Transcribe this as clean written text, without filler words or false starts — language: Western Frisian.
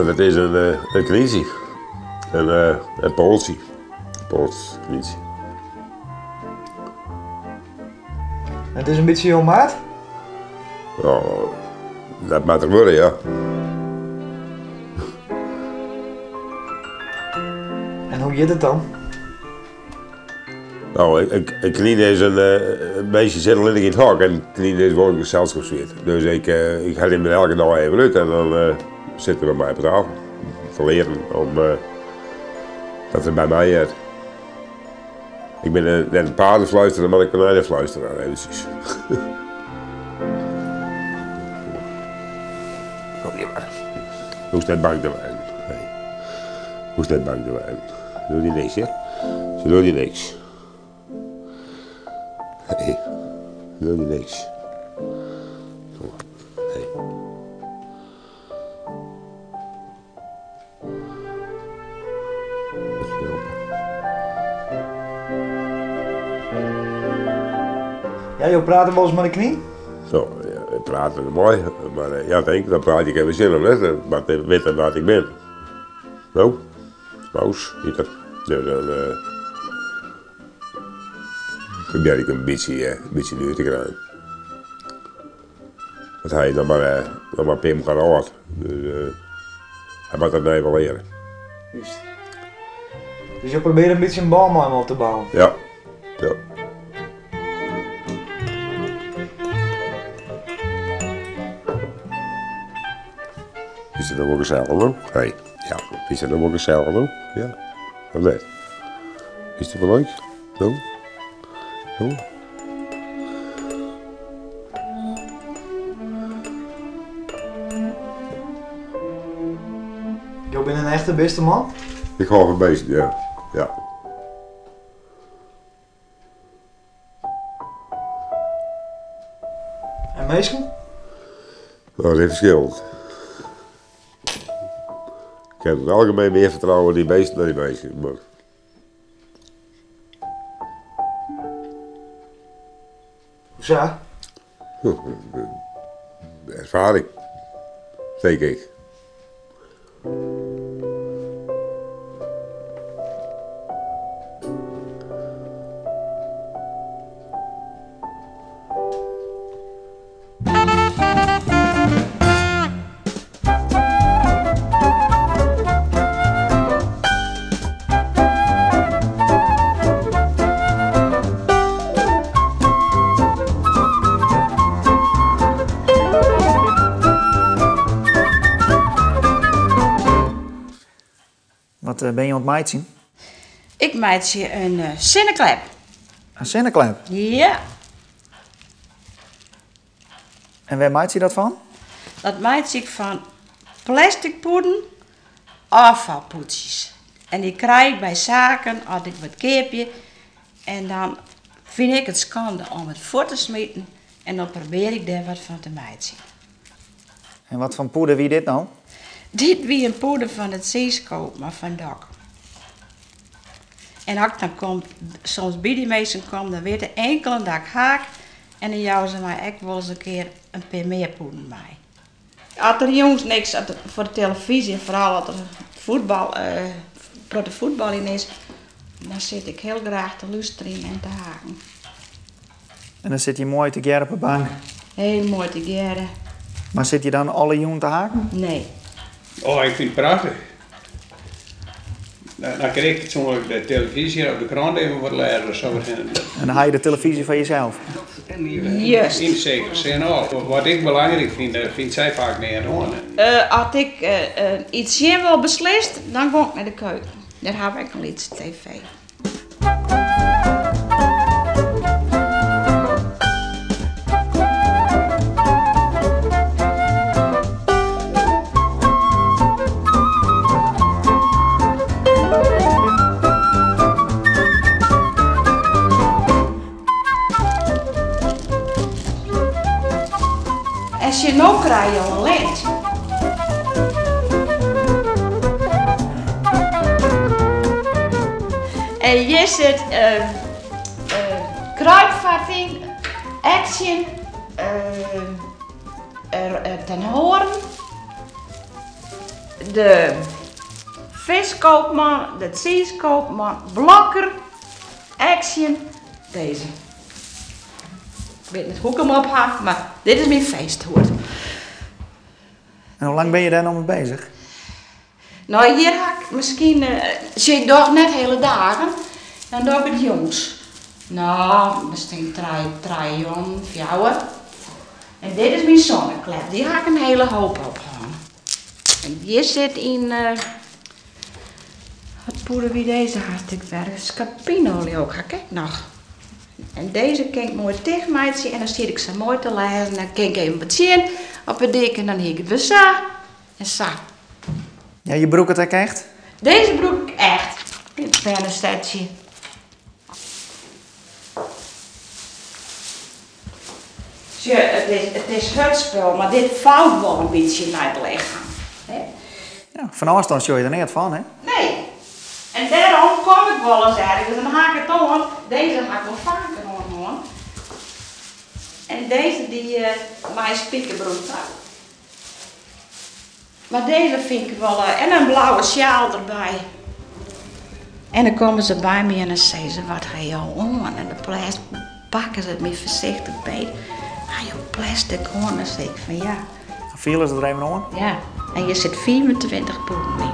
Dat is in, in knyntsje. In, in Poaltsje. Poals knyntsje. It is in bytsje jo maat? Ja, dat moat er wurde, ja. En hoe giet it dan? No, in knyn is in beestje sit allinnich yn it hok en in knyn is wol in geselskapsbist. Dus ik, ik ha him der elke dei even út en dan sit er by my op tafel te learen om dat er by my heart. Ik bin net in paardenfluisterer, mar in konijnenfluisterer eventsjes. Kom hjir mar. Hoechst net bang te wêzen. Nee. Hoechst net bang te wêzen. Se docht dy niks, hear. Se docht dy niks. Nee. Se docht dy niks. Kom mar. Nee. Ja, jo prate wolris mei de knyn? Zo, ja, ik praat er moai, mar eh, ja, denk, dan praat ik even zin om net, mar te witten wa't ik bin. No, Maus, hiet er. Dus dan uh, probeer ik in bytsje, uh, in bytsje nuer te krijen. Want hy is noch mar, noch mar in pear moanne âld. Dus hy moat dat no even leare. Just. Dus jo probearje in bytsje in bân mei him op te bouwen? Ja, ja. Is it noch wol gesellich no? Hey, ja. Is it noch wol gesellich no? Ja. Of net? Is it wol leuk? No? No? Jo binne in echte bisteman? Ik hâld fan bisten, ja. Ja. En minsken? No, dat is ferskillend. Ik ha yn it algemien mear fertrouwen yn bisten dan yn minsken, mar. Hoesa? Erfaring, tink ik. Wat eh, bin je oan it meitsjen? Ik meitsje in eh, sinneklep. In sinneklep? Ja. En wêr meitsje je dat fan? Dat meitsje ik fan plastic pûden, ôffalpûdsjes. En dy krij ik by saken as ik wat keapje. En dan fyn ik it skande om it fuort te smiten en dan probearje ik dêr wat fan te meitsjen. En wat foar pûde wie dit no? Dit wie in pûde fan it Seeskoop, mar fan Dok. En as ik dan kom, soms by dy minsken kom, dan witte inkelen dat ik haak en dan jouwe se my ek wolris in kear in pear mear pûden mei. As der jûns niks foar de telefyzje, foaral as der fuotbal, protte fuotbal yn is, dan sit ik hiel graach te lústerjen en te haken. En dan sit je moai tegearre op 'e bank? Hiel moai tegearre. Mar sit je dan alle jûn te haken? Nee. Oh, ik fyn it prachtich. Dan kin ik persoanlik de telefyzje of de krante even wat lêze of sa. En dan ha je de telefyzje foar jesels? Just. Yn sekere sin al. Wat ik belangryk fyn, dêr fynt sy faak neat oan. As ik yts sjen wol beslist, dan gong ik nei de keuken. Dêr ha we ek in lytse TV. En sjen no krije jo in lint. En hjir sit uh, Kruidvat yn, Action, uh, Ten Hoorn. De fiskkoopman, de tsiiskoopman, Blokker, Action, deze. Ik wit net hoe ik 'm op ha, mar dit is myn feesthoed. En hoe lang binne je dêr no mei bezich? No, hjir ha ik miskien, sjoch ik doch net hiele dagen, dan doch ik it jûns. No, miskien trije jûnen, fjouwer. En dit is myn sonneklep, dy ha ik in hiele hoop op hân. En hjir sit yn, wat poeder wie dizze hast ek wer? Scapino leau ik, ha ik ek noch. En dizze kin ik moai ticht meitsje en dan siet ik sa moai te lêzen. Dan kin ik even wat sjen op 'e dyk en dan hie ik it wer sa en sa. Ja, je brûke it ek echt? Dizze brûk ik echt. Dit pennestetsje. Sjoch, it is hurd spul, mar dit fout wol in bytsje nei it lichem. Ja, fan ôfstân sjoch je der neat fan, hè? Nee. En dêrom kom ik wolris ergens en dan ha ik it oan. Dizze ha ik wol faker oan hân. En dizze dy mei spikerbroek ta. Mar dizze fyn ik wol, en in blauwe sjaal derby. En dan komme se by my en dan sizze se, wat ha jo oan? En dan pakke se it my foarsichtich beet. Ha jo plastic oan? Dan sis ik fan ja. Dan fiele se der even oan? Ja, en hjir sit 25 pûden yn.